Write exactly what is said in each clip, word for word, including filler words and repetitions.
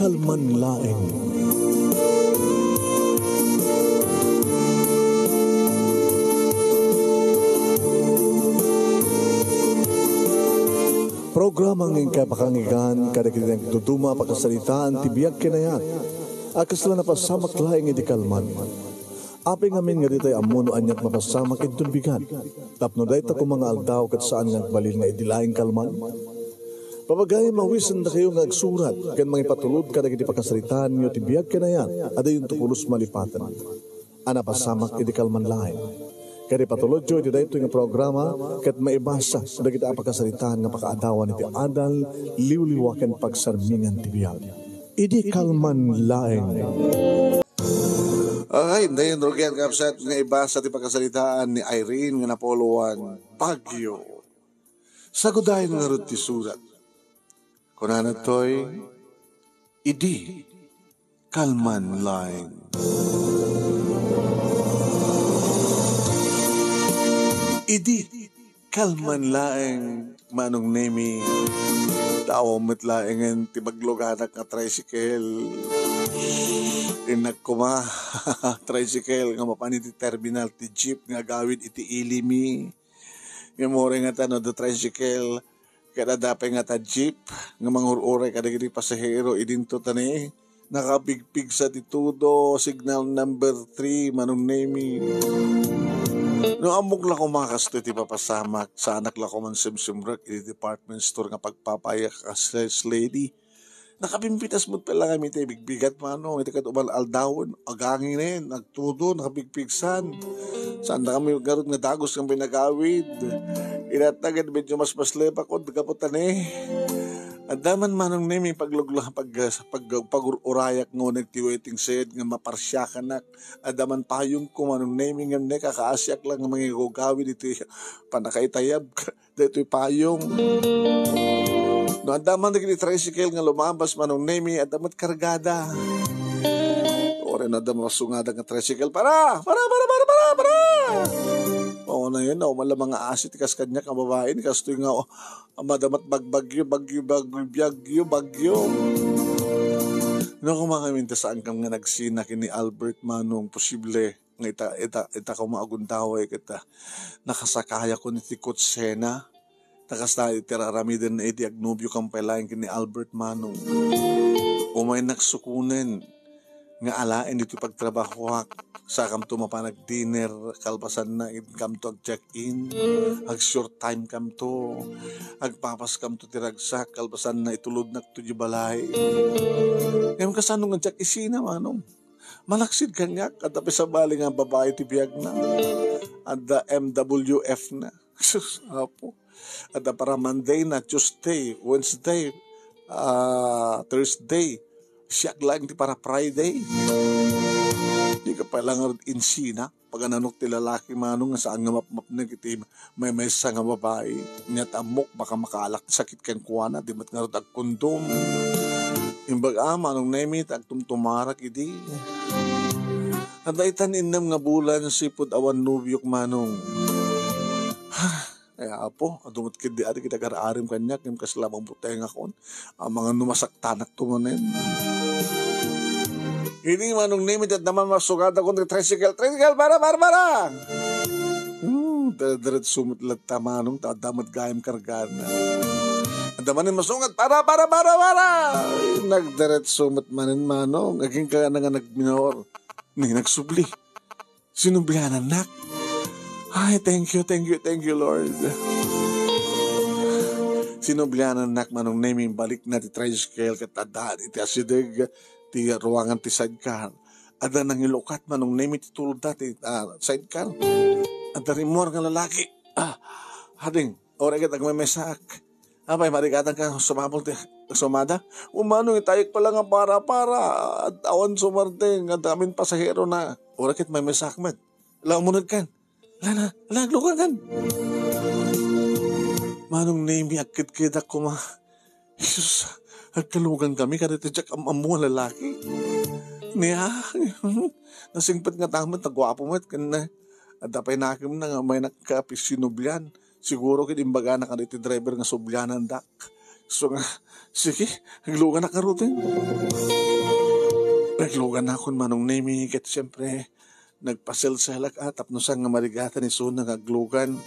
Kalman laeng. Programa nga inkay pakanggan kadagiti nagduduma a pakasaritaan ti biag ken ayat a kasla napasamak laeng idi kalman. Apay ngamin nga ditay ammo no aniat mapasamak inton bigat, tapno dayta koma nga aldaw ket saan nga agbalin nga idi laeng kalman? Pabagayam, mawisendakayo nga agsurat ken mangipatulod kadagiti pakasaritaanyo ti biag ken ayat a diyonto pulos malipaten a napasamak idi kalman laeng. Ket ipatulodyo iti daytoy nga programa ket maibasa dagiti a pakasaritaan nga pakaadawan iti adal, liwliwa ken pagsarmingan ti biag. Idi kalman laeng. Ay, dayon rugian nga upset nga ibasa ti pakasaritaan ni Irene nga napoloan Baguio. Sagudayen ngarud ti surat. Kunana toy, idi kalman laeng. Idi kalman laeng, Manong Nemi, tawag met laengen ti bagluganak nga tricycle. Innak koma, tricycle nga mapan iti terminal ti jeep nga agawid iti ili mi. Ngem uray ngata no adda tricycle, ket adda pay ngata jeep nga mangur-uray kadagiti pasahero idinto ta ni, nakapigpigsa ti tudo, signal number three, Manong Nemi. No ammok la koma kastoy ti papasamak, saanak la koman simsimrek iti department store nga pagpapayak a sales lady. Nakapimpitas met pay la ngamin iti bigbigat, Manong, iti kad-uman aldawen, aganginen, agtudo, nakapigpigsan. Saan da kami ngarud nga dagus nga pinagawid. Inatna ket medyo mas maslepakon gapu ta ni, adda man, Manong Nemi, paglugla-, pag-, pag-, pag-ur-urayak nga uneg ti waiting shed nga maparsiakanak. Adda man payongko, Manong Nemi, ngem ne, kakaasiak la nga mangigugawid iti pannakaitayab daytoy payong. No adda man dagiti tricycle nga lumabas, Manong Nemi, adda met kargada. Uray no adda masungadan nga tricycle, "Para! Para! Para! Para! Para! Para!" Oo, na yun, no? Mala mga asit, kas kanya, kababain, kastoy nga, oh, madama met bagbagyo, bagyo, bagyo, bagyo, bagyo. No, kumangamin ta saan kam nga nagsina ken ni Albert, Manong, posible nga ita, ita, ita koma agundaway ket, ah, nakasakayakon iti kutsena. Ta kasta iti raramidenna idi agnobiokam pay laeng ken ni Albert, Manong. Umaynak sukonen nga alaen ditoy pagtrabahoak. Sakamto mapan agdinner, kalpasanna, inkamto agcheck-in, agshort time kamto, agpapaskamto ti ragsak, kalpasanna, itulodnakto diay balay. Ngem kasano nga diak isina, Manong? Malaksid kaniak, adda pay sabali nga babai ti biagna. Adda M W F na. Sus, Apo. Adda para Monday na, Tuesday, Wednesday, ah, Thursday. Siak laeng ti para Friday. Di ka pay la ngarud insina. Pagananok ti lalaki, Manong, nga saan nga mapmapnek iti maymaysa nga babai. Nia ti ammok, baka makaalak ti sakit kenkuana, di met ngarud agkondom. Imbag a, Manong Nemi, ta agtumtumarak idi. Adda itan innem nga bulan, sipud awan nobiok, Manong. Ay, Apo, adu met ketdi adi ket agar-arim kaniak, ngem kasla mabutengakon. Amangan no masaktanakto manen. Idi Manong Nemi, adda man masungadakon ti tricycle. "Tricycle, para, para, para!" Hmm, dire-diretso met latta, Manong, ta adda met gayam kargana. Adda manen masungat, "Para, para, para, para!" Nagdiretso met manen, Manong. Agingga nga nagminor. Ni nagsubli. Sinublianannak. Ay, thank you, thank you, thank you, Lord. Sinublianannak, Manong Nemi, balik na ti tricycle ket adda iti asideg ti ruangan ti sidecar. Adda nangilukat, Manong Nemi, ti tulodda ti, ah, sidecar. Adda rimmuar nga lalaki. Ah, ading, uray ket agmemesaak. Apay, marigatan ka, sumabol ti, sumada? Umano, itayek pala nga para, para. At awan sumarting, adda amin pasahero na. Uray ket memesaak met. La, umuneg kan. La, la, la, aglugan kan. Manong Nemi, agkidkidak koma. Jesus, agkalugan kami, kadagiti diak am-ammo a lalaki. Nia, nasingpet nga tamet, naguapo met, ken na, adda pay nakemna nga may nagkapisinublian. Siguro ket imbagana kadagiti driver nga sublianandak. So nga, sige, agluganak ngaruden. Agluganakon, Manong Nemi, ket siyempre, nagpaselselak a tapno saan nga marigatan isuna nga aglugan.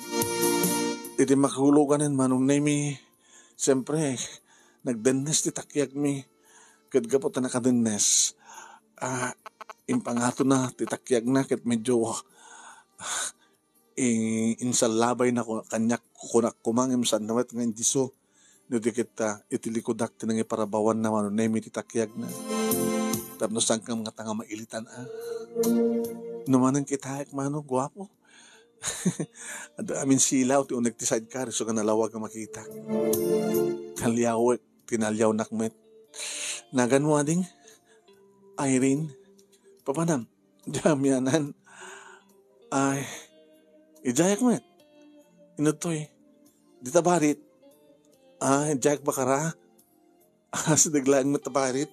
Idi makuluganen, Manong Nemi, siyempre, nagdennes ti takyagmi. Ket gapu ta nakadennes, ah, impangatona ti takyagna ket medyo, ah, i-, insallabayna ko-, kaniak, kunak koma ngem saan met nga indiso. No di ket, ah, iti likudak ti nangiparabawanna, Manong Nemi, ti takyagna. Tapno saan ka nga tanga mailitan, ah. No manen kitaek, Manong, guapo. Adda amin silaw ti unek ti sidecar, isu nga nalawag nga makitak. Kaliawek, tinaliawnak met. Nagan mo, ading? Irene? Papanam? Damianan? Ay, idiayak met. Inudtoy. Dita barit. Ah, idiayak bakara. Asideg laeng met ta barit.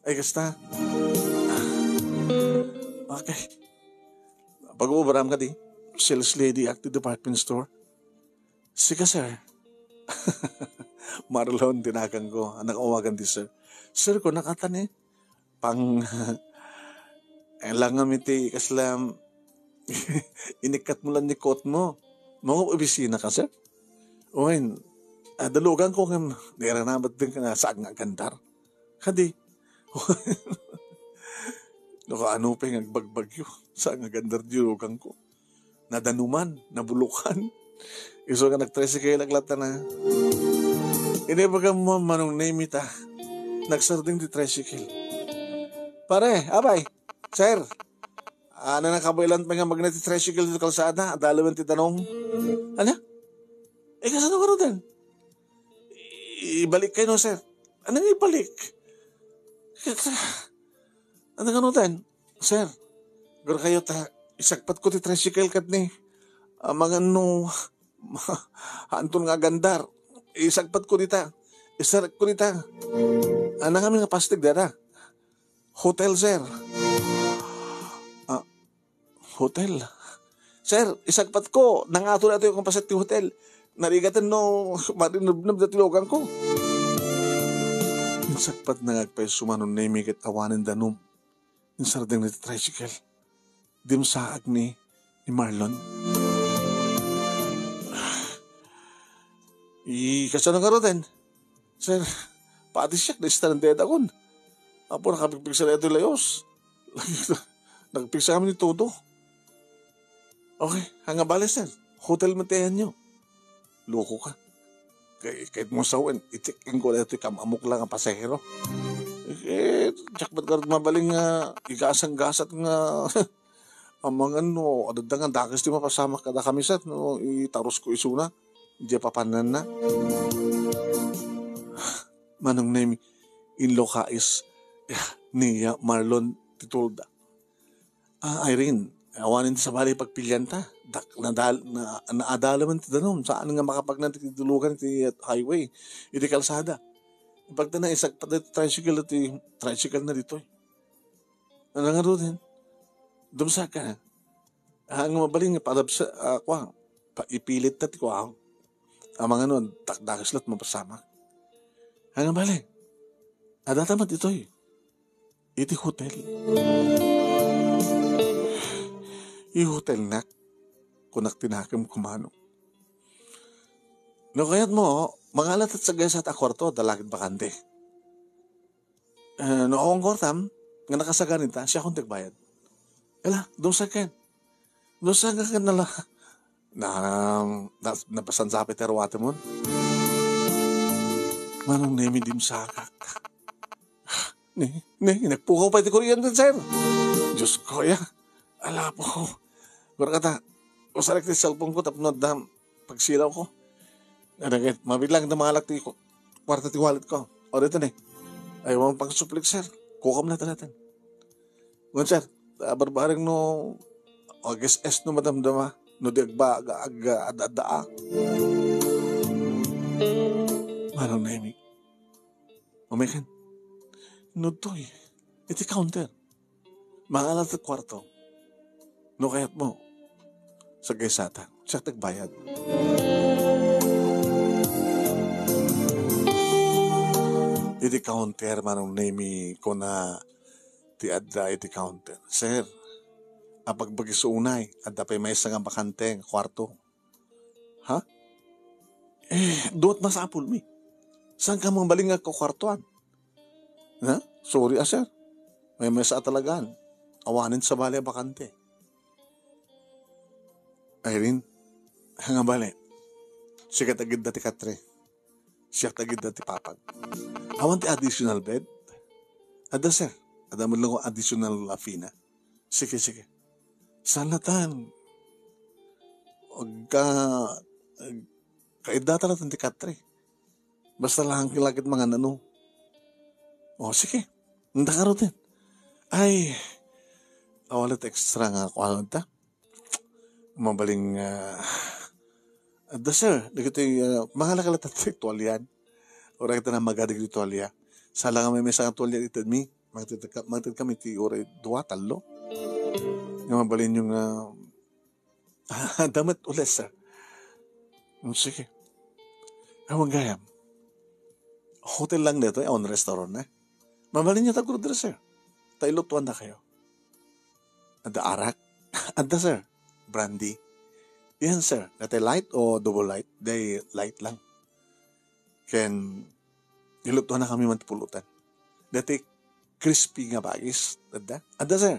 Ay, kasta. Okay. Pag-uubaram kadi, sales lady ak ti department store. Sika, sir. Marlon, tinakangko. Anak, awagan ti sir. Sir, ko nakatan eh. Pang, eh, lang nga miti, kasla, inikkat mo lang ni coat mo. Mga opisina ka, sir? Wen, ah, dalugan ko ngem, niranabat din ka na saan nga agandar. Kadi, no, kaano pa nga agbagbagyo, saan nga agandar dalugan ko. Nadanuman, nabulukan. Isu nga nag-tricycle ak latta na. Inibagam mo, Manong Nemi ta. Nagsardeng ti tricycle. Pare, abay, sir. Ano na kabaylan pa nga magna ti tricycle dito kalsada? Adalawen ti danum. Ano? Eh, kasano ka rin? I-, ibalik kayo, no, sir. Ano nga ibalik? Ano nga, no, ten? Sir, gura kayo ta, isagpat ko ti tricycle kat ni. Amangan no, anton nga agandar. Isagpat ko dita. Isarek ko dita. Ano kami nga pastig dada? Hotel, sir. Ah, hotel. Sir, isagpat ko. Nangato na ito yung kapaset ti hotel. Narigaten no, marinubnub na tilogan ko. Insagpat na nga agpayso Manong Nemi ket awanen danum. Insardeng na ti tricycle. Dimsaag ni, ni Marlon. I, kasano nga roten? Sir, pati siya, na-stranded akon. Apo, nakapigpigsa na ito layos. Nagpigsa kami ni Todo. Okay, hanga bale, sir. Hotel man tayo nyo. Loko ka. Kay, kahit mo sawen, i-check-in ko na ito, kam-amok lang ang pasahero. Eh, jackpot ka rin mabaling nga, igasang gasat nga, amangan no, adda nga dakes ti mapasamak kada kami, sir, no, itaros ko isuna. Diya papananna. Manong Nemi, inlokais, ni Marlon ti tulda. Ah, Irene, awanen ti sabali pagpilianta. Dak-, nadal-, na-, naadalaman ti danum. Saan nga makapagnan ti dulugan ti highway. Iti kalsada. Pagta na isak pa ti tricycle ti tricycle na ditoy. Ano nga ro din? Dumsa ka. Ah, nga mabalin nga padabsa, ah, kwa, pa-, ipilit ta ti kwa. Amang ano, dakdakes lat mapasamak. Ano bale? Adata met itoy. Iti hotel. I hotel nak, kunak tinakem kumano. No kayat mo, mangalat at sagaysa ta kwarto, dalagit bakante. Eh, no, akong kwartam, nga nakasaganita, siya akong tagbayad. Ela, dosa ken. Dosa nga ken nala. Na, na, napasansapi ti aruatemon. Manong Nemi dimsakak. Ni, ni, nagpukaw pa iti kuryente, sir. Diyos ko, ya. Ala po. Gura kata, usarek ti cellphone ko, tapno adda pagsilaw ko. Ano ket, mabilang na mangalak ti ku-, kwarta ti wallet ko. O, dito ni. Ay, mo pangsuplik, sir. Kukam na talatin. Ngun, sir, ah, barbareng no, ages es no madamdama, no di agba-, aga-, aga-, ada-, ada-, ah. Manong Nemi. Umekan. Nudtoy. Iti counter. Mangalat ti kwarto. No kayat mo, sagaysata. Siya tagbayad. Iti counter, Manong Nemi, kuna ti adda iti counter, "Sir, apagbagis unay, adda pay maysa nga bakante nga kuarto." "Ha?" "Eh, duat masapulmi. Saan ka mabalin nga kukuartuan?" "Ha? Sorry, ah, sir. May maysa a talagaan. Awanen sabali a bakante." "Irene, nga bale, sika ti agidda ti katre. Siak ti agidda ti papag. Awan ti additional bed?" "Adda, sir. Adda met laeng additional a fee na." "Sige, sige. Saan laeng? Agka, ag-, kaiddata laeng ti katre. Basta laeng la ket mangan-ano." "O, sige. Anda ka ruten." "Ay, awan laeng ti extra nga kuan ta. Mabalin nga, adda, sir, dagitoy, ah, mangala ka laeng ti tualian. Uray ta namaga dagitoy tualia. Saan la nga maymaysa nga tualia itedmi. Mangted ka, mangted kami ti uray dua, tallo. Nga mabalinyo nga, adda met ules, sir." "Hmm, sige. Awan gayam. Hotel laeng daytoy, awan restaurant, eh. Mabalinyo ta order, sir. Ta ilutuandakayo." "Adda arak?" "Adda, sir. Brandy." "Yan, sir. Daytoy light o double light?" "Daytoy light laeng. Ken ilutuannakami man ti pulutan. Daytoy crispy nga bagis, adda?" "Adda, sir."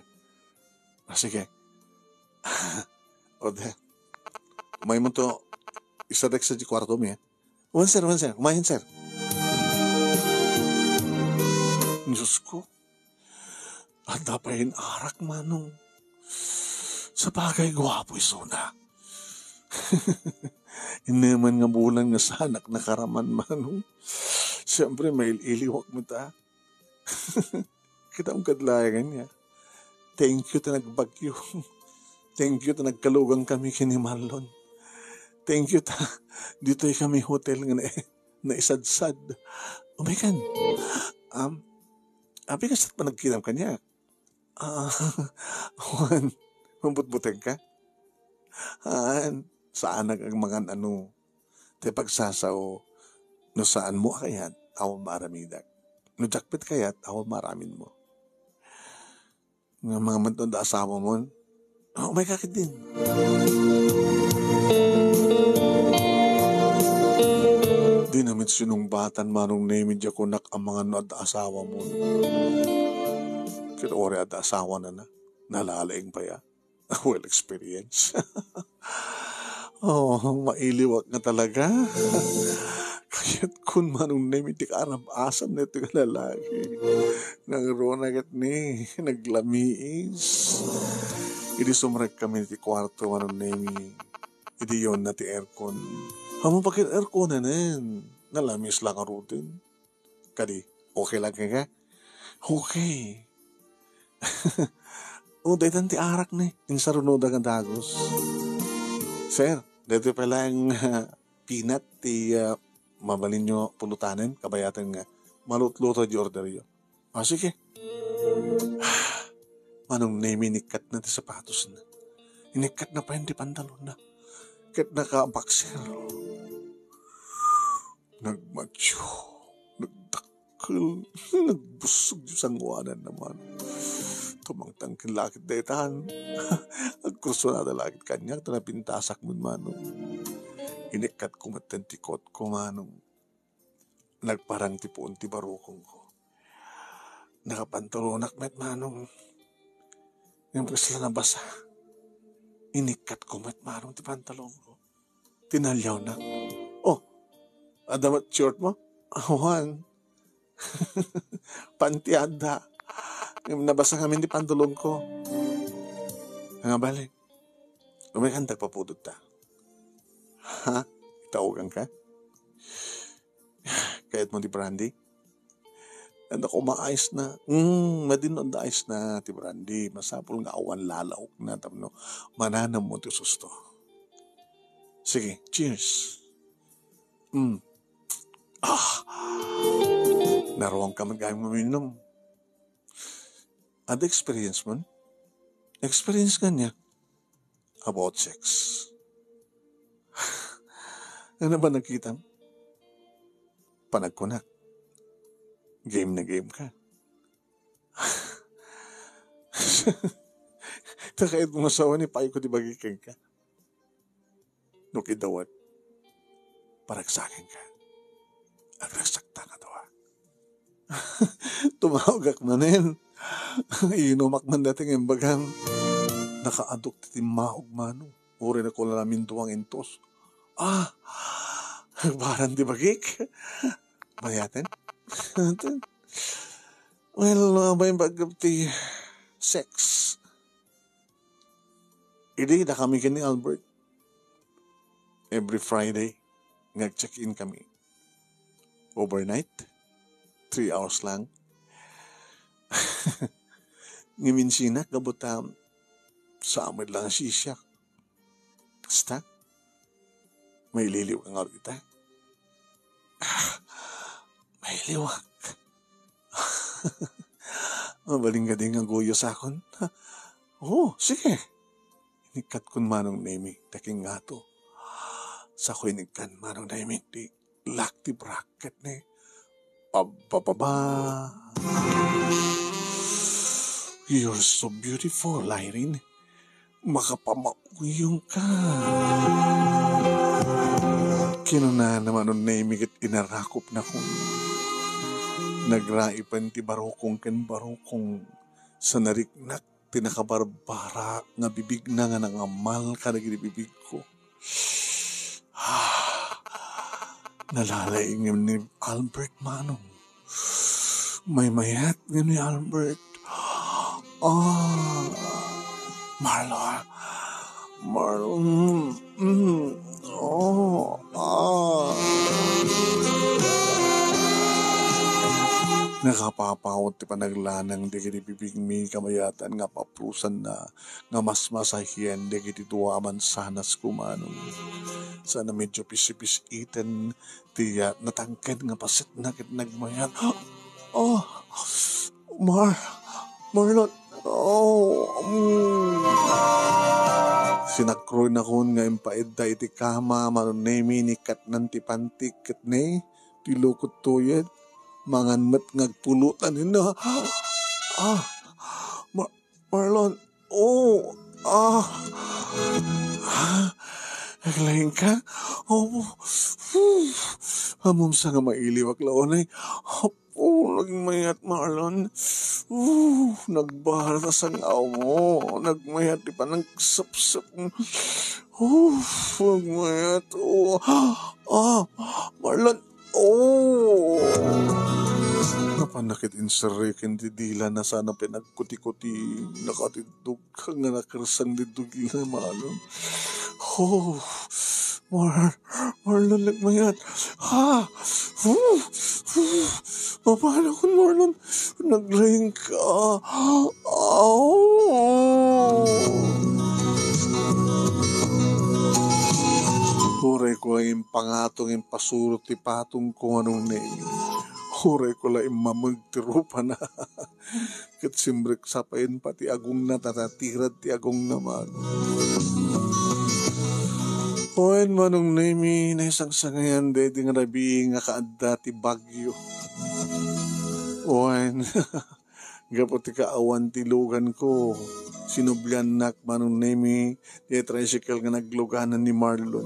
"Ah, sige." "O, di. Umayonto, isadak sa di kuartomi, eh." "Wen, sir, wen, sir. Umayon, sir." Diyos ko, adda pay arak, Manong. Sabagay, guapo isuna. Innem nga bulan nga saanak nakaraman, Manong. Siyempre, mail-iliwak met, ah. Kitam kad laeng ania. Thank you ta nagbagyo. Thank you ta nagkalugan kami ken ni Marlon. Thank you ta ditoy kami hotel nga na-, naisadsad. Umaykan. Um, apay kasta panagkitam kaniak? Ah, Juan, mabutbuteng ka? Haan, saanak agmangan-ano. Ti pagsasao, no saanmo a kayat, awan maaramidak. No diak met kayat, awan maaramidmo. Nga mangan met no adda asawamon, ah, umayka ketdin. Dina met sinungbatan, Manong Nemi, diak kunak a mangan no adda asawamon. Ket uray adda asawana, nalalaing pay a. Well experience. Oh, mailiwak nga talaga. Kayatkon, Manong Nemi, ti kaarab-asan daytoy nga lalaki. Nangruna ket ni, naglamiis. Idi sumrek kami ti kuarto, Manong Nemi, idi yonna ti aircon. Ammom pay ket airconanen. Nalamiis la ngaruden. Kadi, okay lang kenka? Okay. O, daytan ti arak ni, insarunoda nga dagus. Sir, daytoy pay laeng, ah, peanut ti, ah, mabalinyo pulutanen, kabayatan nga malutluto di orderyo. Ah, sige. Manong Nemi, inikkatna ti sapatosna. Inikkatna pay ti pantalonna. Ket naka-boxer. Nagmatio, nagdakkel, nagbussog ti sangoananna, Manong. Tumangtang ken la ket daytan. Agkursunada la ket kaniak ta napintasak met, Manong. Inikkatko metten ti coat ko, Manong. Nagparang ti puon ti barukongko. Nakapantalonak met, Manong. Ngem kasla nabasa. Inikkatko met, Manong, ti pantalonko. Tinaliawnak. Oh, adda met short mo? Awan. Panti adda. Ngem nabasa ngamin ti pantalonko. Nga bale. Umaykan ta agpapudot ta. Ha? Itaogan ka? Kayatmo ti brandy? Adda ko ma-ice na. Mm, madi no adda ice na ti brandy. Masapul nga awan lalaokna tapno mananammo ti susto. Sige, cheers. Mm. Ah! Naruang ka man gayam uminom. Adda experience mo? Experience kaniak about sex. Ano ba nakitam? Panagkunak. Game na game ka. Ta kayat mo nga sawen, ipayko ti bagi kenka. No kidawat, paragsakenka. Agragsakta nga dua. Tumawagak manen. Inumak man dati nga imbagam. Nakaadok ti timmaog, Manong. Uray na ko la namin duang intos. Ah! Agbaran ti bagik. Mayaten? Well, uh, may bagap ti sex. Idi, dakami ken ni Albert. Every Friday, nag-check-in kami. Overnight, three hours lang. Ngem insinak, gapu ta, sa amin lang sisiak. Basta, maililiw ka nga ita. Ah, mailiwak. Mabalin ka din nga guyos akon. Oo, sige. Inikkat kun Manong Nemi, taking ngato. Sa ko inikkan Manong Nemi, ti lock ti bracket ni. Abba, baba. You're so beautiful, Irene. Makapamauyong ka. Kinuna na Manong Nemi ket inarakop na kun. Nagraipen ti barukong ken barukong sa nariknak ti nakabarbara nga bibigna nga nangamal kadagiti bibigko. Nalalaing ni Albert, Manong. Maymayat nga ni Albert. Ah, Marlon. Marlon. Mm. Oh, ah. Nakapapawot ti panaglanang dagiti bibigmi, kamayatan nga paprusanna nga masmasahian dagiti dua a mansanas ko, Manong. Sana medyo pisi-pis-iten ti, ah, natangken nga pasetna ket nagmayat. Oh, Mar-, Marlon. Oh, mm. Sinakroy nakon nga impaidda iti kama, Manong Nemi, ni katnan ti pantik ket ni ti lukot tuyet. Mangan met nga agpulutan henna. Ah, Ma-, Marlon. Oh, ah. Ah, aglaing ka? Oh, whew. Ammom sa nga mailiwak la unay. Apo, nagmayat, Marlon. Uh, nagbarat a sangawmo. Nagmayat ti panagsapsap. Uh, nagmayat. Oh, ah, Marlon. Oh! Napanna ket inserreken ti dilana sana pinagkuti-kuti, nakatiddog nga nakersang ti dugina, Manong. Oh, Mar-, Marlon, nagmayat. Ah! Huh! Huh! Mapano kun Marlon? Naglaing ka. Aw! Uray ko la impangatong, impasurot ti patong ko, Manong Nemi. Uray ko la immameg ti rupana. Ket simreksa payen pati agongna, ta natirad ti agongna, Manong. Wen, Manong Nemi, naisangsangayan daydi nga rabii nga kaadda ti bagyo. Wen, gapu ti kaawan ti luganko, sinubliannak, Manong Nemi, ti tricycle nga nagluganan ni Marlon.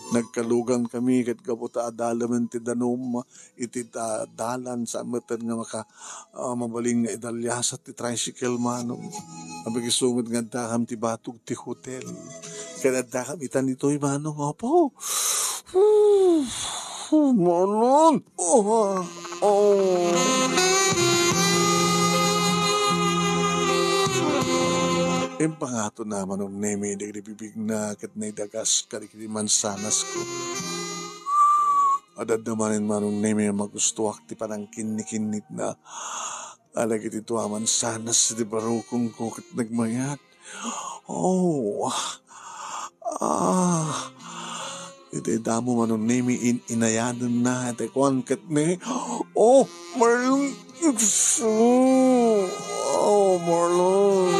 Nagkalugan kami ket gapu ta adalemen ti danum iti da-, dalan, sa meten nga maka-, ah, mabalin nga idaliasat ti tricycle, Manong. Abigiso met nga addakam ti batog ti hotel. Ket addakam itan ditoy, Manong. Apo. Manon. Oh, oh. Impangato na Manong Nemi dagiti bibigna ket naidagas kadagiti mansanas ko. Adda manen Manong Nemi a magustuak ti panangkinnikinnitna. Alagiti tua mansanas ti barukongko ket nagmayat. Oh, ah, iti damo Manong Nemi in-inayadenna iti kuan ket ni, oh, Marlon. Oh, Marlon.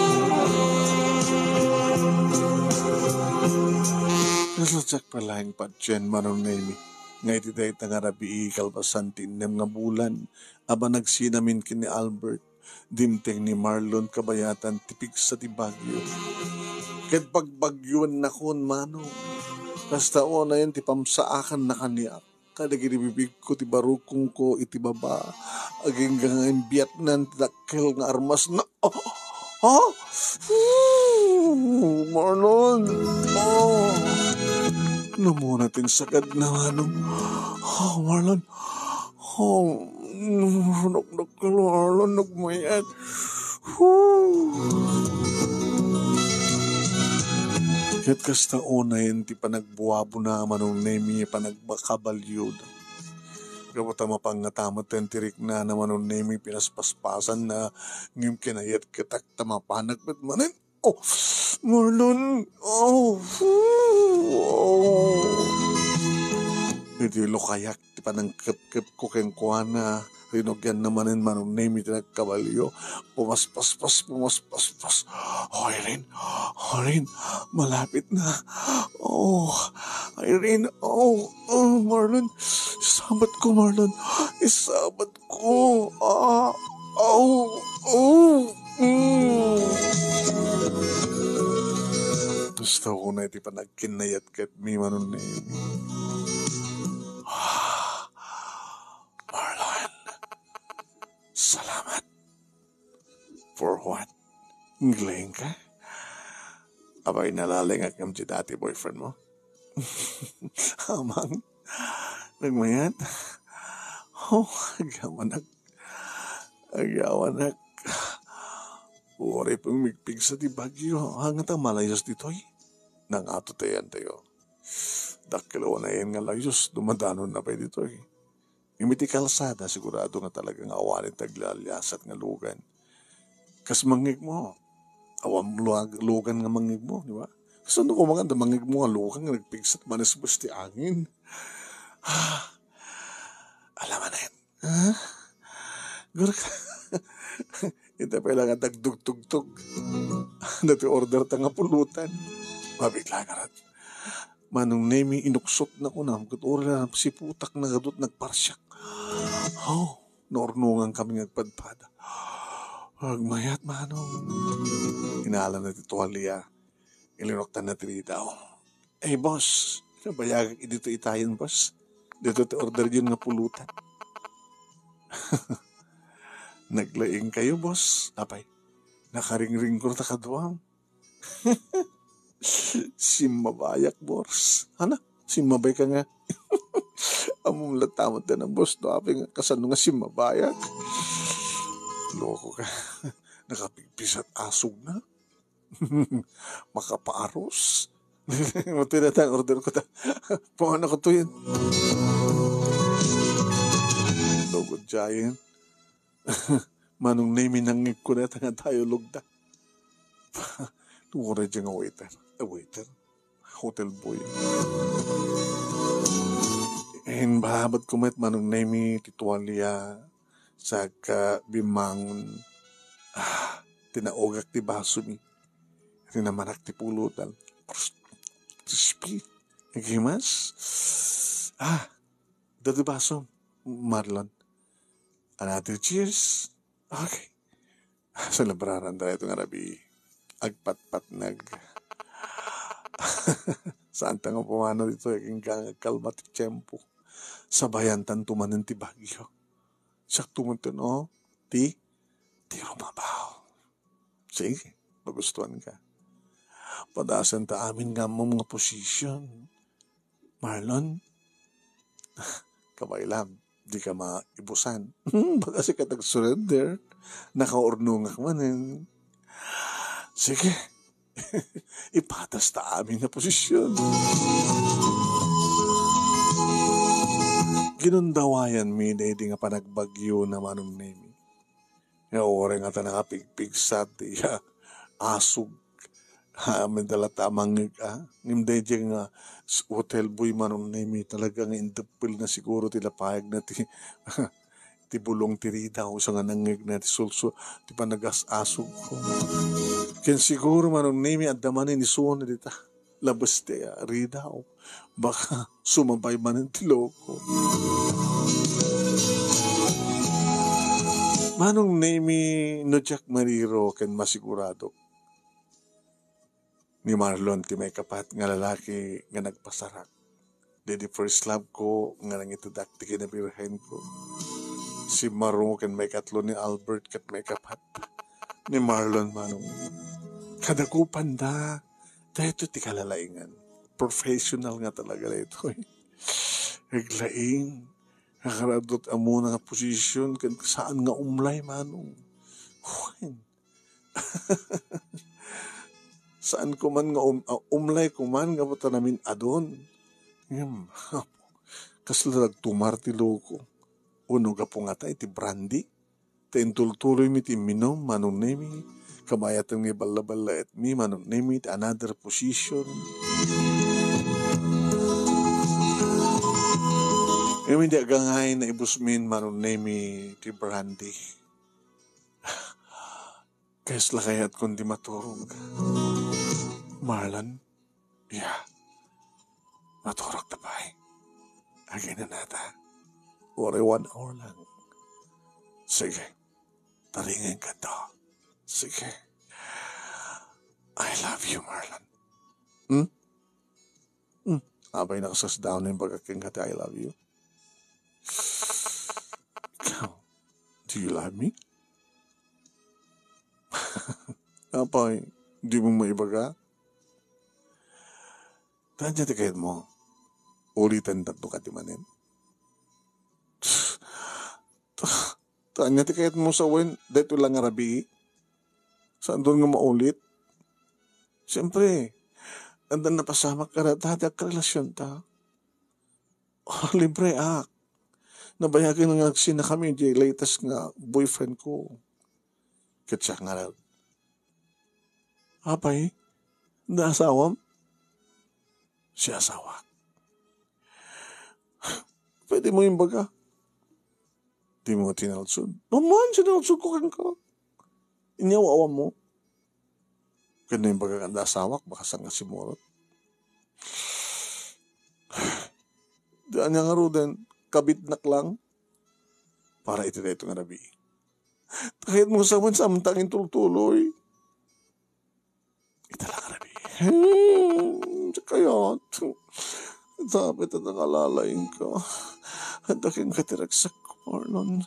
Nasatsak palaeng patien Manong Nemi. Nga iti dayta nga rabii, kalpasan ti innem nga bulan a banagsinamin ken ni Albert, dimteng ni Marlon kabayatan ti pigsa ti Baguio. Ket pagbaguennakon, Manong. Kasta unayen ti pamsaakanna kaniak kadagiti bibigko ti barukongko iti baba, agingga nga imbiatnan ti dakkel nga armasna. Oh, ha? Ooh, Marlon. Oh. Namuna ti insakadna, Manong. Oh, Marlon. Oh, dakkel, Marlon, nagmayat. Ooh. Ket kasta unayen ti panagbuabona, Manong Nemi, panagbakabalioda. Gapu ta mapangngatameten ti riknana, Manong Nemi, pinaspaspasanna, ngem kinayatketak ta mapanak met manen. Oh, Marlon. Oh, oh. Iti lukayak ti panangkepkepko kenkuana, rinugianna manen, Manong Nemi, ti nagkabalio. Pumaspaspas, pumaspaspas. Oh, Irene, Irene, malapit na. Oh, Irene, oh, oh, Marlon. Isabat ko, Marlon. Isabat ko. Ah, oh, oh. Mm. Gusto ko na iti panagkinnayat ket mi, Manong Nemi. Ah, Marlon, salamat. For what? Ngileng ka? Apay, nalalengak ngem ti dati boyfriend mo? Amang, nagmayat? Oh, agyamanak. Agyamanak. Uray pagmigpigsa ti Baguio, ania ta malayus ditoy? Nangato tayo, antayo. Dakkel unayen nga layus, dumadanonna pay ditoy. Ngem iti kalsada, sigurado nga talaga nga awanen ti aglaliasat nga lugan. Kas mangngegmo, awan luag-, lugan nga mangngegmo, di ba? Kasano koma nga mangngegmo nga lugan nga nagpigsat manesbes ti angin? Ah, alamanen. Ah? Gurka. Ita pay la nga dagdugtugtog. Dati order ta nga pulutan. Mabigla nga rat. Manong Nemi, inuksot na kunam, ket uray la siputak na kadut nagparsiak. Oh, naurnongan kami nga agpadpada. Agmayat, Manong. Inala na ti tuwalya. Ilinuktan na ti ridaw. Eh, boss, nabayagak dito itayen, boss. Dito ti order yun nga pulutan. Naglaing kayo, boss. Apay, nakaringring ko ta kaduam. Simmabayak, boss. Hala, simmabay ka nga. Ammom latta met, boss, no apay nga kasano nga simmabayak. Loko ka. Nakapigpisat asog na. Makapaaros. Mati na tang order ko ta. Pangan ako to yun. Lugod dyan. Manong Nemi, nangngeg ko na nga tayo lugda. Tungkol na dyan nga waiter. A waiter. Hotel boy. Imbalabat ko met, Manong Nemi, ti tuwalya, saka bimmangon. Ah, tinaugak ti baso mi. Rinamanak ti pulutan. Crispy. Nagimas. Ah, dati baso. Marlon. Another cheers. Okay. Selebraran tayo itong arabi. Agpatpatnag. Saan ta nga pumanaw dito, agingga nga agkalma ti tiempo. Sabayan tanto manen ti bagyo. Siak tumenten, oh, ti, ti rumabaw. Sige, magustuhan ka. Padasan ta amin nga ammom nga position. Marlon? Kabaylam, di ka maibusan. Baka sika nag-surrender. Nakaurnongak manen. Sige. Ipatas ta amin nga posisyon. Ginundawayan mi daydi nga panagbagyo na Manong Nemi. Nga uray nga ta nakapigpigsat, iya, asog. Ha, amin dala ta mangngeg, ah. Ngem daydi nga s-, hotel boy Manong Nemi, talaga nga indeppel na siguro ti lapayag na ti, ti bulong ti ridaw, sa nga nangngeg na ti sulso, ti panagas-asog ko. Ken siguro Manong Nemi, adda manen isuon na dita. labes ti ridaw. Baka sumabay manen ti loko. Manong Nemi, no diak mariro ken masiguradok, ni Marlon ti maikapat nga lalaki nga nagpasarak. Daydi first love ko nga nangitedak ti kinabirhen ko. Si Maro ken maikatlo ni Albert ket maikapat ni Marlon manong. Kadakupan da. Daytoy ti kalalaingan. Professional nga talaga daytoy. Naglaing. Nakaradot amuna nga position ken saan nga umlay manong. Wen. Saan ko man nga um-, ah, umlay ko man nga ta namin-adon. Ngem, kasla nagtumar ti loko. Uno gapu ngata iti brandy. Ta intultuloymi ti imminum, Manong Nemi. Kabayatan nga iballa-ballaetmi, Manong Nemi, ti another position. Ngem idi agangay, naibusmin, Manong Nemi, ti brandy. Kasla kayatkon ti maturog. Marlon, ya, maturog ta pay. Aginanata. Uray one hour lang. Sige. Taringenka to. Sige. I love you, Marlon. Hmm? Hmm. Apay, nakasasdaan na yung pagkaking ka, I love you. Ikaw, do you love me? Apay, di mo maibaga? Tanya ti kayat mo. Ulitan tatlo ka di manen. Tanya ti kayat mo sa wen, daytoy lang nga rabii. Saan doon nga maulit? Siyempre, anda napasamak ka na, dati agkarelasyon ta. Oh, libre ak. Nabayagan nga agsinna kami di latest nga boyfriend ko. Ket siya nga, apay, na asawam? Siya asawa. Pwede mo imbaga. Di mo tinalsod. Naman, sinalsod ko kenka. Inya, awan mo. Ken no imbaga kanda asawak, baka saan nga simurot. Di anya nga ruden, kabitnak lang. Para iti dayto nga rabii. Kayat mo sa man, samtang intultuloy. Ita lang rabii. Hmm, kayat. Sabi ta nakalalaing ka. Adakin ka ti ragsak ko, Marlon.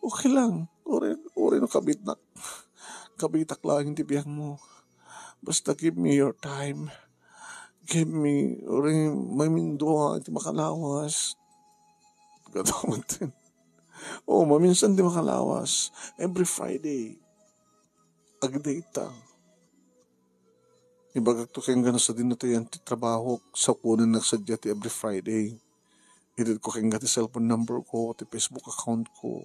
Okay lang. Uri, uri no kabitnak. Kabitak lang ti biag mo. Basta give me your time. Give me, uri, mamindua iti makalawas. Gadaman din. Oh, maminsan ti makalawas. Every Friday. Agdayta. Ibagak to kenka no sadino ti ayan ti trabahok, sapunen nagsadia ti every Friday. Itedko kenka ti cellphone number ko, ti Facebook account ko.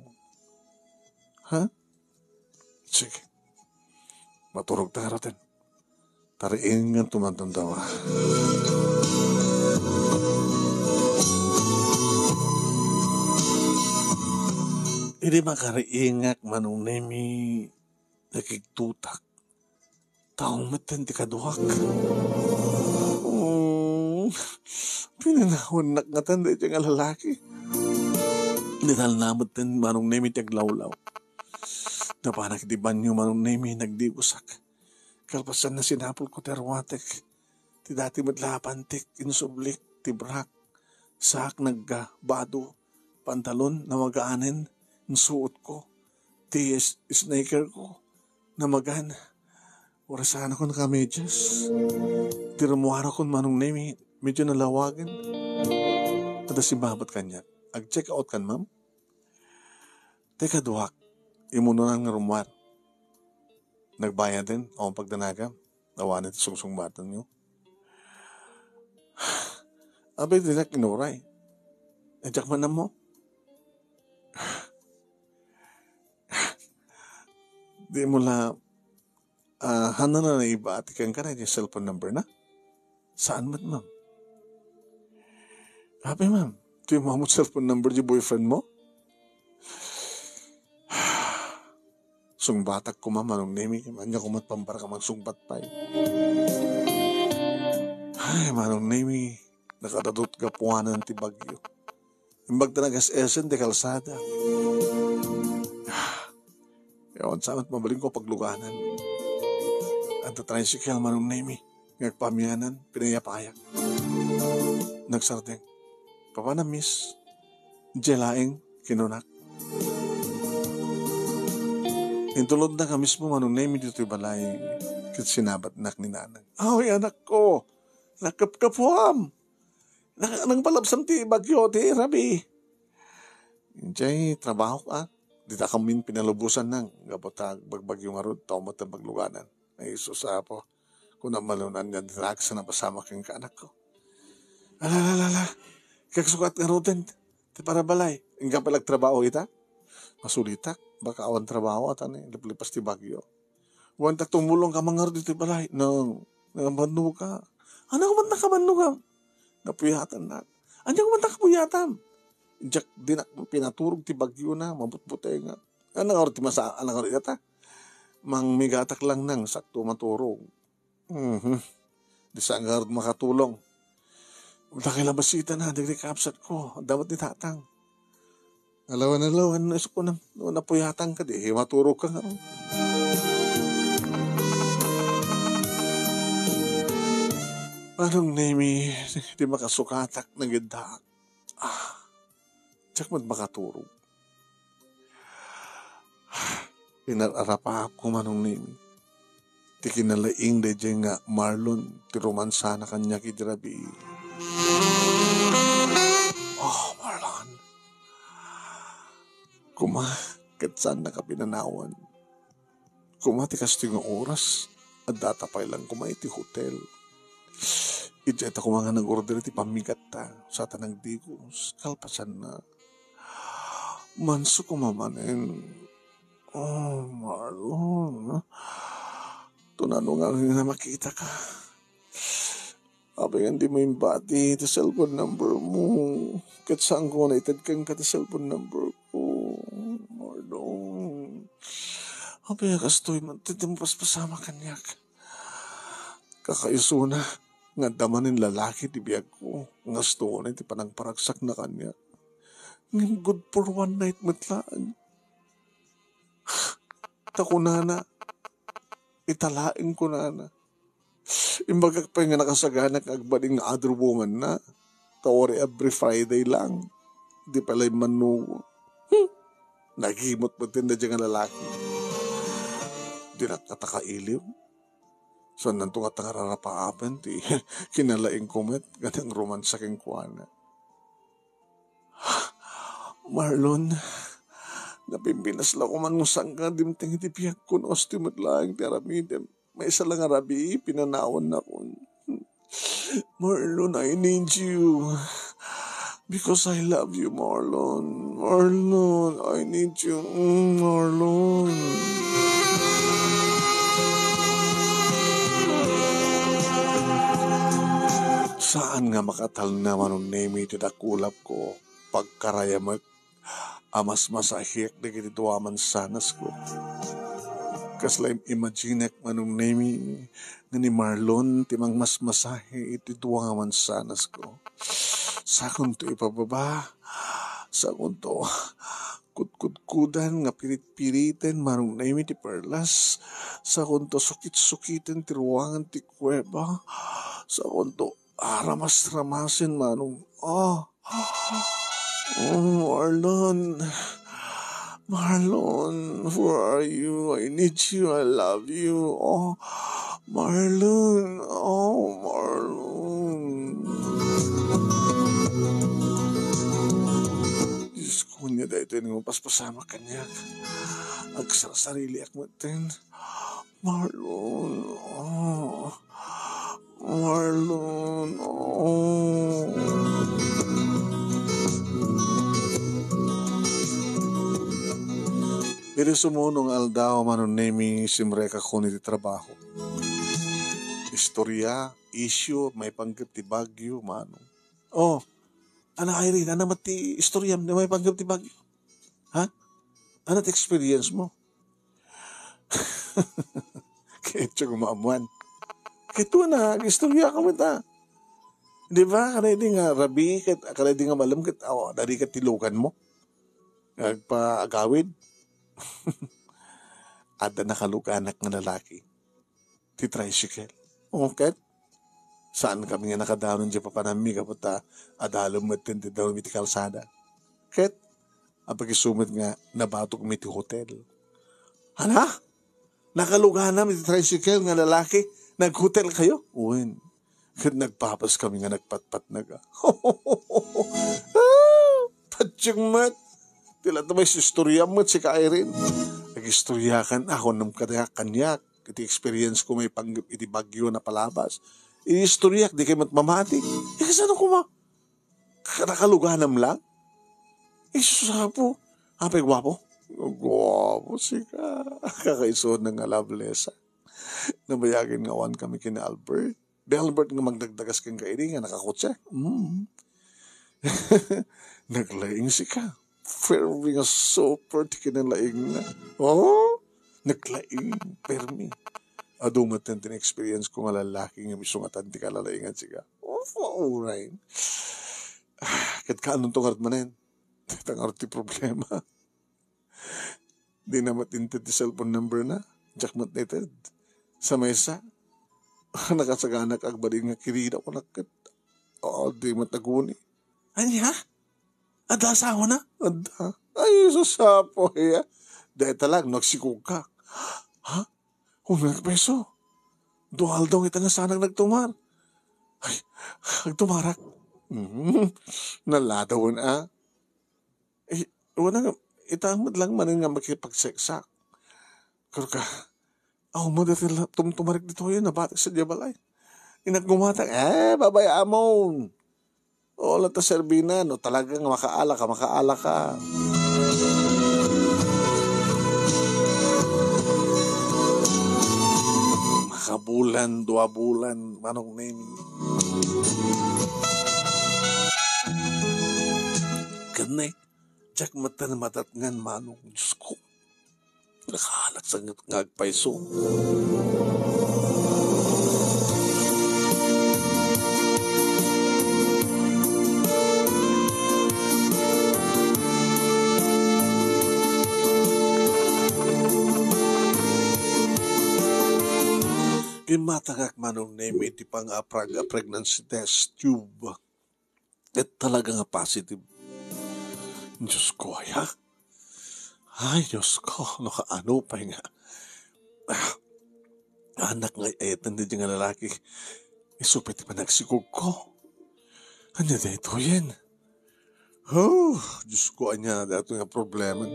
Ha? Sige. Maturog ta ngaruden. Tariingan to man ti dawa. Idi makariingak, Manong Nemi, nakigtutak. Tao metten ti kaduak. Hmm, pinanawannak ngatan daytoy nga lalaki. Di talna metten, Manong Nemi, ti aglawlaw. Napanak iti banyo, Manong Nemi, nagdibusak. Kalpasan na, sinapol ko ti arwatek. Ti dati met la a pantik, insublik, ti brak. Saak nagga, bado, pantalon, namagaanen, insuot ko. Ti s-, sneaker ko, namagan. Warasanakon ka medyas. Ti rummuarakon, Manong Nemi, medyo nalawagen. Adda simmabat kaniak. Ag-check out kan, ma'am? Ti kaduak, imunonan nga rummuar. Nagbayaden, awan pagdanagam. Awanen ti sungsungbatanyo. Abay, dinak inuray. Ajak man mo. Di mo la, ah, hana na naiba ati kenka na yung cellphone number na? Saan man, ma'am? Abay, ma'am, di mo amot cellphone number di boyfriend mo? Sungbatak ko, ma'am, Manong Nemi, anya ko mat pambarka magsungbat pay. Ay, Manong Nemi, nakadadot gapuanan ti bagyo. Imbag ta nagas-esen ti kalsada. Yawan sa met mabalinko pagluganan. Adda tricycle, Manong Nemi, nga agpamianan, pinayapayak. Nagsardeng. Papana, miss? Diay laeng, kinunak. Intulodnak a mismo, Manong Nemi, ditoy balay, ket sinabatnak ni nanang. Aw, anakko, nakapkapuam. Nang-, nangpalabsam ti bagyo, ti rabii. Diay trabahok, a. Dita kamin pinalubosan nang, gapu ta agbagyo ngarud, tao met ti pagluganan. Ay, sus, Apo. Kuna malon ania ti naagsa napasamak kenka, anakko. Ala, ala, ala, ala. Kagsukat ngaruden ti parabalay. Inka pala agtrabaho ita? Masulitak. Baka awan trabaho ata ni liplipas ti bagyo. Wen ta tumulong ka mangarud iti balay. Nang, nang bannuga. Ano ko man ta kabannuga? Napuyatannak. Ania ko man ta kapuyatam? Diak, dinak pinaturog ti bagyo na, mabutbutengak. Ano nga ti masa-, ano nga ita? Mangmigatak lang nang sakto maturog. Mhm. Di sa ngarud makatulong. Dakay la basita na, dagiti kabsat ko. Dapat ni tatang. Alawan, alawan, no, isu ko na, no, napuyatan ka, di, maturog ka nga. Manong Nemi, di makasukatak na gidda. Ah, diak met makaturog. Pinararapaapko, Manong Nemi. Ti kinalaing daydiay nga Marlon, ti romansana kaniak idi rabii. Oh, Marlon. Kuma, ket saannaka pinanawan. Kuma ti kastoy nga oras, addata pay lang kuma iti hotel. Idiay ta kuma nga nag-order iti pammigatta, sa ta nagdigos, kalpasanna. Manso kuma manen. Oh, Marlon. Tunano nga nga makita ka. Apay nga dimo imbati ti cellphone number mo? Ket saanko nga naited kenka ti cellphone number ko. Marlon. Apay nga kastoy man ti, ti mapaspasamak kaniak. Kakaisuna nga adda manen lalaki ti biagko. Nga asto unay ti panangparagsakna kaniak. Ngem good for one night met laeng. Ta kunana, ita laeng kunana. Imbagak pay nga nakasagana nga agbading nga other woman na. Ta uray every Friday lang. Di pay la immannugo. Hmm. Nagimot met ti daydiay nga lalaki. Dinak kata kailiw. Saannanto nga ta nga rarapaapen ti kinalaingko met nga nangromansa kenkuana. Marlon, napimpinas la ko man no saanka dimteng iti biagko no astoy met laeng ti aramidem. Maysa la nga rabii, pinanawannakon. Marlon, I need you. Because I love you, Marlon. Marlon, I need you. Mm, Marlon. Saan nga makatalna, Manong Nemi, ti dakulapko, pagkarayamek a masmasahiek dagiti dua a mansanas ko. Kasla im-, imaginek, Manong Nemi, nga ni Marlon ti mangmasmasahi iti dua nga mansanas ko. Sakonto ipababa, sakonto kutkutkudan nga pirit-piriten, Manong Nemi, ti perlas, sakonto sukit-sukiten ti ruangan ti kuweba, sakonto aramas-ramasen, Manong. Ah. Oh, Marlon. Marlon, where are you? I need you. I love you. Oh, Marlon. Oh, Marlon. Diyos ko, ania daytoy nga mapaspasamak kaniak. Agsarsariliak metten. Marlon, oh. Marlon, oh. Iti sumuno nga aldaw, Manong Nemi, simrekakon iti trabaho. Istorya, isyu, maipanggep ti bagyo, Manong. Oh, Ana Irene, ania met ti istoriam ti maipanggep ti bagyo? Ha? Ania ti experience mo? Ketdi ko maammuan. Ket kuna, ag-istorya ka met, a. Di ba? Kada idi nga rabii, ket, kada idi nga malem, ket, aw, dadi ket ti luganmo. Agpaagawid. Adda nakaluganak nga lalaki. Ti tricycle. O, ket, saan kami nga nakadanon di papanammi, gapu ta adalem met ti danum iti kalsada. Ket, apag isu met nga nabatogmi ti hotel. Hala? Nakaluganam iti tricycle nga lalaki? Naghotel kayo? Wen. Ket nagpapas kami nga nagpatpatnag. Ah, patiek met. Ti la ta may istorya met si Irene. Agistoryakan a, kunem kaniak, kaniak. Iti experience ko maipanggep iti bagyo a napalabas. Istoryak, di kay met mamati. Eh, kasano koma? Ka-, nakaluganam lang? Eh, sus, apo. Apay, guapo? Guapo sika. Kakaisuna nga Loveless. Nabayagen nga awan kami ken ni Albert. Di Albert nga magdagdagas kenka idi nga nakakotse. Mm. Naglaing sika. Permi nga super ti kinalaingna. Oh? Naglaing, permi. Adu met ti experience ko nga lalaki nga misungatan ti kalalaingan sika. Oh, alright. Ah, ket kaanonto ngarud manen? Dayta ngarud ti problema. Di na met inted ti cellphone number na. Diak met inted. Sa maysa, nakasaganak agbalin nga kirida ko nakket. O, di met aguni. Ania? Adda asawana? Adda. Ay, sus, apo, ya. Dayta lang, nagsikog ka. Ha? Uneg peso. Dua aldaw ita nga saan nagtumar. Ay, agtumarak. Mm, naladawen a. Eh, wala nga, ita met lang manen nga makipagseksak. Karo ka, aw mo dati la-, tumtumarik ditoyen, nabatak sa diay balay. Inaggumatak, eh, babayaan mo. O, la ta serbina, no talagang makaala ka, makaala ka. Makabulan, dua bulan, Manong Nemi. Ken ne, diak met madatngan, Manong, Diosko. Nakaalak sa nga agpayso. Gimmatangak, Manong Nemi, iti pang-aprag a pregnancy test tube. Ket talaga nga positive. Diosko, aya? Ay, Diosko, no kaano pay nga, ah, anak nga ay-ayaten daydiay nga lalaki, isu pay ti panagsikogko. Ania daytoyen? Oh, Diosko, ania daytoy nga problema?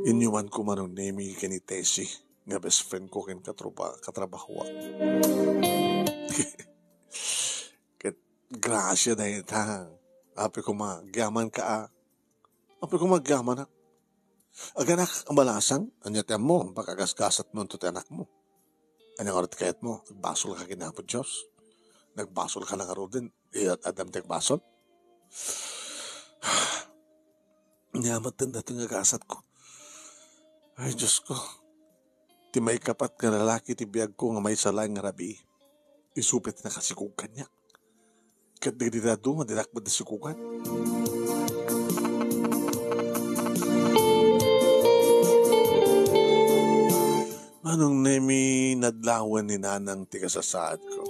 Inyumanko, Manong Nemi, ken ni Tessie, nga best friend ko ken katropa-, katrabahoak. Ket grasia dayta. Apay koma, agyaman ka, a. Apay koma, agyamanak. Aganak a balasang, ania ti ammo, pakagasgasatmo ti anakmo. Ania ngarud ti kayatmo? Agbasol ka ken Apo Dios? Nagbasol ka na ngaruden? Iyat adam ti agbasol? Ania met daytoy nga gasatko. Ay, Diosko. Ti maikapat nga lalaki ti biagko nga maysa laeng nga rabii. Isu pay ti nakasikog kaniak. Ket dagiti dadduma, dinak met nasikogan. Manong Nemi, nadlawen ni Nanang ti kasasaadko.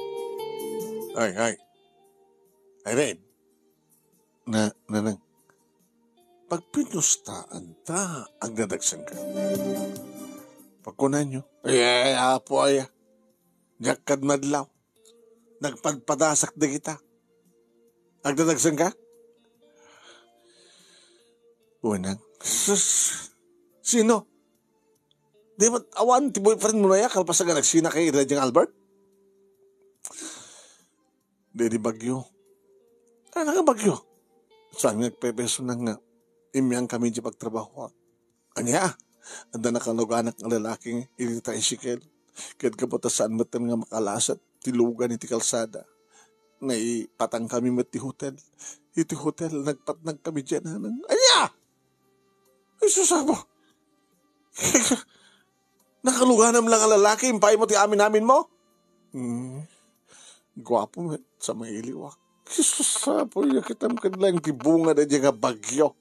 Ay, ay. Irene. Na, Nanang. Pagpinustaan ta, agdadagsenka. Pagkunanyo, "Ay, ay, apo, aya. Diak kad madlaw. Nagpadpadasak dagita." Agdadagsenka? Wen, Nang. Sus, sino? Di met awan ti boyfriend mo na ya, kalpasan nga nagsina kay Radiang Albert? Daydi bagyo. Ano nga bagyo? Saan nga agpepeso na nga immiang kami di pagtrabaho? Ania? Adda nakaluganak nga lalaki iti tricycle. Ket gapu ta saan met nga makalasat ti lugan iti kalsada. Naipatang kami met ti hotel. Iti hotel, nagpatnag kami diyan, Nanang. Ania? Ay, sus, apo. Nakaluganam lang a lalaki, impaay mo ti amin-amin mo? Hmm. Guapo met sa mailiwak. Jesus, Apo, ya kitam ket laeng ti bunga daydiay nga bagyo.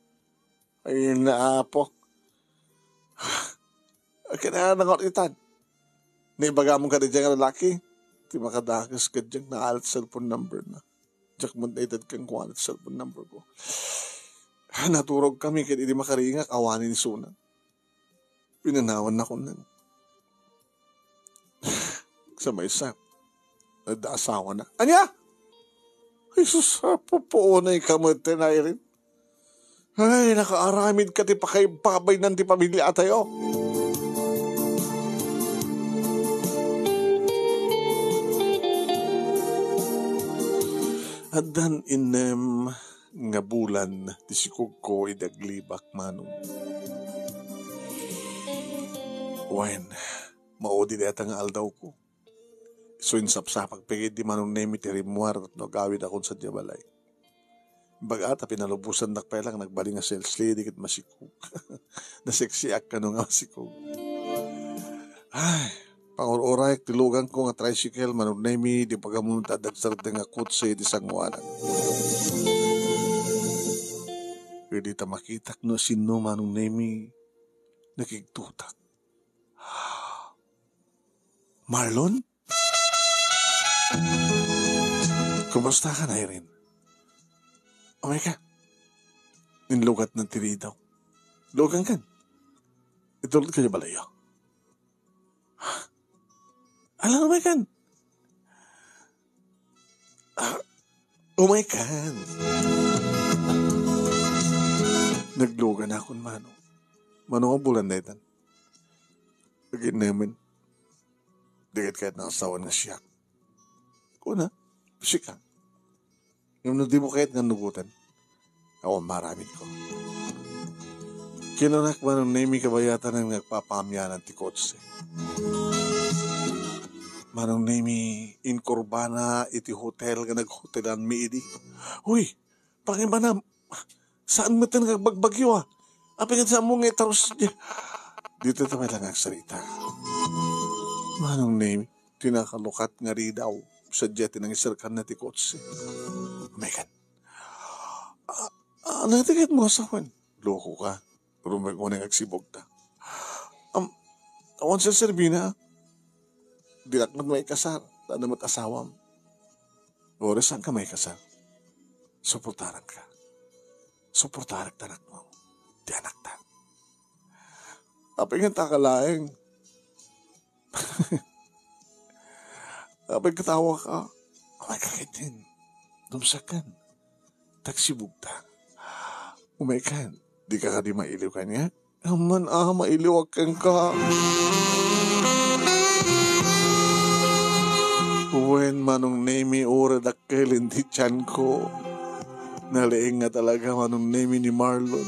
Ay, na, Apo. Kinahanglan nga itan. Naibagamon kadaydiay nga lalaki. Ti makadakes ket diak naalat cellphone number na. Diak met naited kenkuana ti cellphone number ko. Naturogkami ket idi makaringak, awanen isuna. Pinanawannakon. Sa maysa, adda asawana. Ania? Jesus, pupuonay ka met, Irene. Ay, nakaaramid ka ti pakaibabaynan ti pamiliatayo. Addan innem nga bulan ti sikogko idi aglibak, Manong. Wen, maudi dayta nga aldawko. So, insapsapak pay di Manong Nemi ti rimmuar tapno agawidakon sadiay balay. Baga ta pinalubosandak pay lang, nagbalin nga sales lady ket masikog. Naseksiak kano nga masikog. Ay, pangur-urayek ti luganko nga tricycle, Manong Nemi, di pagamunta dagsarte nga kotse iti sangoanan. Idi ta makitak no sinno, Manong Nemi, nakigtotak. Marlon? Kumusta ka, Irene? Umay ka. Inlugat na ti ridaw. Lugan kan. Itulod ka di balayo. Alang umay kan. Ah, umay kan. Naglugan akon, Manong. Manong, a bulan daytan. Aginnemen. Di ket kayat nga asawan nga siak. Kuna, sika. Ngem no di mo kayat nga nugotan, awan maramid ko. Kinunak, Manong Nemi, kabayatan nga agpapaamianan ti kotse. Manong Nemi, inkurbana iti hotel nga naghotelanmi idi. Uy, pangibanam, saan met nga agbagbagyo, a? Apay nga saan mo nga itarus? Dito tayo lang agsarita. Manong Nemi, ti nakalukat nga ridaw, sadiay ti nangiserkan na ti kotse. Megan. Ah, ah, natigat mo asawan? Loko ka. Rumag mo nang agsibog ta. Am, awan sa serbina. Dinak met maikasar. Tana met asawam. Oras saan ka maikasar? Suportaran ka. Suportaran ta anak mo. Ti anak ta. Apay nga ta kalaeng. Apay katawa ka. Apay ka kaitin. Dumsakan. Tagsibugta. Umay kan. Di ka kadi mailiw kaniak? Amman a, mailiwak kenka. Wen, Manong Nemi, ura dakkel iti tianko. Nalaing nga talaga, Manong Nemi, ni Marlon.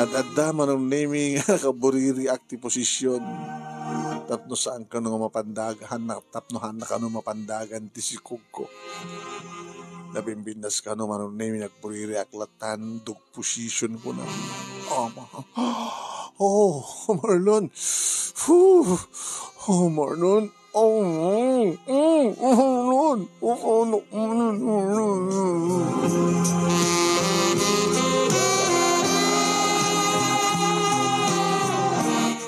Ad-adda, Manong Nemi, nga nakabuririak ti posisyon. Tapno saan kano nga mapandagan, tapno haanna kano mapandagan ti sikogko. Nabimbinnas kano, Manong Nemi, nagbuririak latan, dug position ko na. Ama. Oh, Marlon. Whew. Oh, Marlon. Oh, oh, oh, Marlon. Oh, oh, no, Marlon.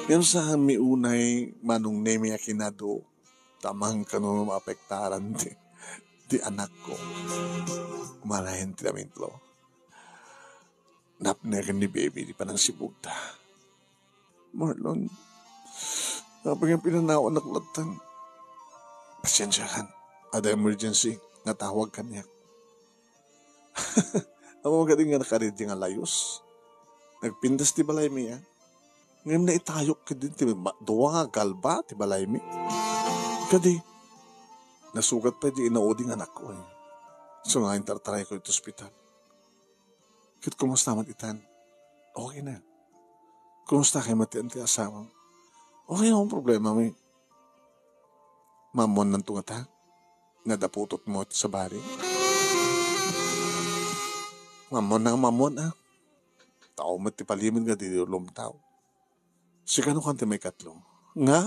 Ngem saan mi unay, Manong Nemi, a kinado, ta amangan kano maapektaran ti, ti anakko. Malayan ti namitlo. Napneken ni Baby ti panangsibugta. Marlon, apay nga pinanawanak latta? Pasiensiakan. Adda emergency nga tawag kaniak. Ammom kadi nga nakaready nga layus? Nagpintas ti balaymi, a. Ngem naitayok kadi ti ma-, dua nga galba ti balaymi. Kadi, nasugat pay di inaudi nga anakko, a. So nga, intartarayko iti ospital. Ket kumusta met itan? Okay na. Kumusta kay met ti asawam? Okay, awan problema, mi. Maammuannanto ngata nga adda putotmo iti sabali. Maammuanna nga maammuan, a. Tao met ti palimed nga di lumtaw. Sikano kan ti maikatlo? Nga?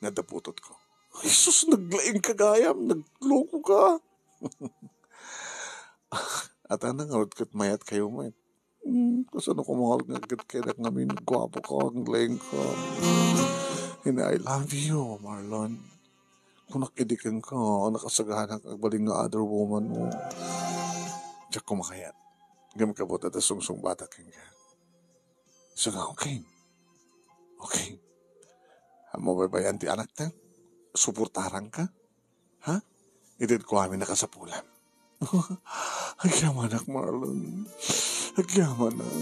Nga adda putotko. Ay, sus, naglaing ka gayam, nagloko ka. At anang ngarud ket mayat kayo met. Hmm, kasano ko mangalagad kay dak ngamin, guapo ka, naglaing ka. And I love you, Marlon. Kunak idi kenka, nakasaganak agbalin nga other woman mo. Diak ko makayat. Ngem kabut, adda sungsungbatak kenka. So nga, okay. Okay. Ammom baybay-an ti anakta? Suportaranka? Ha? Ited ko amin a kasapulam. Agyamanak, Marlon. Agyamanak.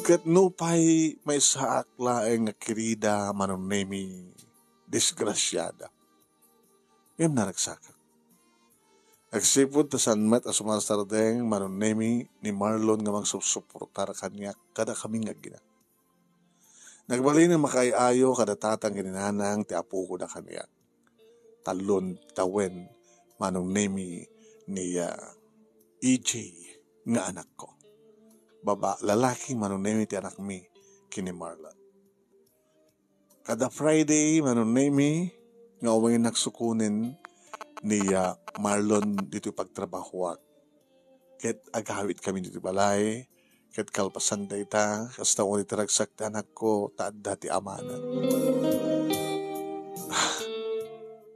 Ket nupay maysaak laeng nga kirida, Manong Nemi, disgrasiada. Ngem naragsakak. Agsipud ta saan met a sumarsardeng, Manong Nemi, ni Marlon nga mangsupsuportar kaniak kadakami nga agina. Nagbalin a makaay-ayo kada tatang ken ni nanang ti apokoda kaniak. Tallon tawen, Manong Nemi, ni, ah, E J nga anakko. Baba-, lalaki, Manong Nemi, ti anakmi ken ni Marlon. Kada Friday, Manong Nemi, nga umaynak sukonen ni, ah, Marlon ditoy pagtrabahoak. Ket agawidkami ditoy balay, ket kalpasan dayta, kasta unay ti ragsak ti anakko, ta adda ti amana.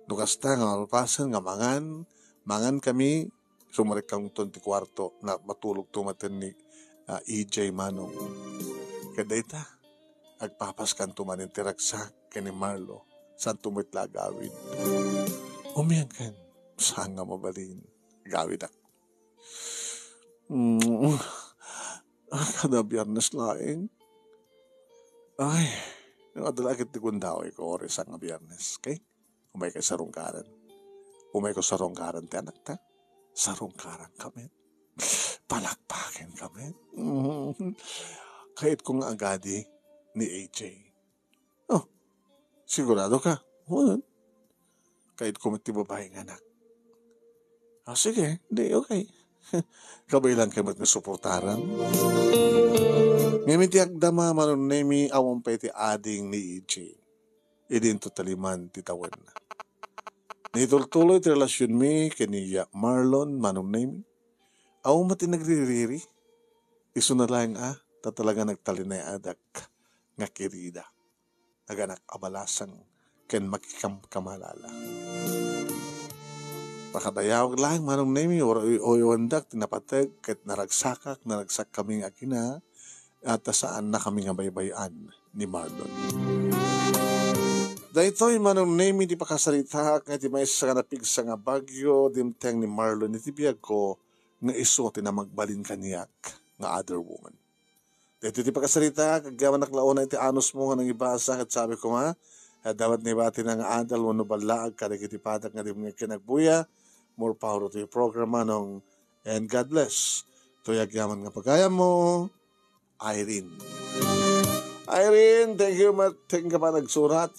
No kasta nga malpasen nga mangan, mangankami, sumrekkamton ti kuarto, na matulogto maten ni, ah, E J, Manong. Ket dayta, agpapaskanto manen ti ragsak ken ni Marlo, saanto met la agawid. Umian ken, saan nga mabalin, agawidak. Mm. Ah, kada Biyernes laeng. Ay, adda la ket ti gundawayko, ore, saan nga Biyernes, okay? Umayka sarungkaran. Umayko sarungkaran ti anakta. Sarungkaranka met. Palakpakenka met. Mm. Kayatko nga agadi ni A J. Oh, sigurado ka? Wen. Kayatko met ti babae nga anak. Ah, sige. Di, okay. Kabaelanka met nga suportaran. Ngem iti agdama, Manong Nemi, awan pay ti ading ni A J. Idinto taliman ti tawen. Nitultuloy ti relasionmi ken ni Marlon, Manong Nemi. Awan met ti nagririri. Isuna laeng a, ta talaga nagtalinayadak nga kirida. Naganak a balasang ken makikamkamalala. Pakadayawak laeng, Manong Nemi, uray-uyoendak ti napateg ket naragsakak, naragsakkami nga agina, ta saannakami nga baybay-an ni Marlon. Daytoy, Manong Nemi, ti pakasaritaak nga iti maysa nga napigsa nga bagyo, dimteng ni Marlon iti biagko nga isu ti namagbalin kaniak nga other woman. Daytoy ti pakasaritaak, agyamanak la unay iti anusmo nga nangibasa, ket sabi koma, adda met naibati nga adal wenno ballaag kadagiti padak nga di agkinagbuya. More power to your program, Manong, and God bless. Toy agyaman nga pagayammo, Irene. Irene, thank you, ma-, thank you pa nagsurat.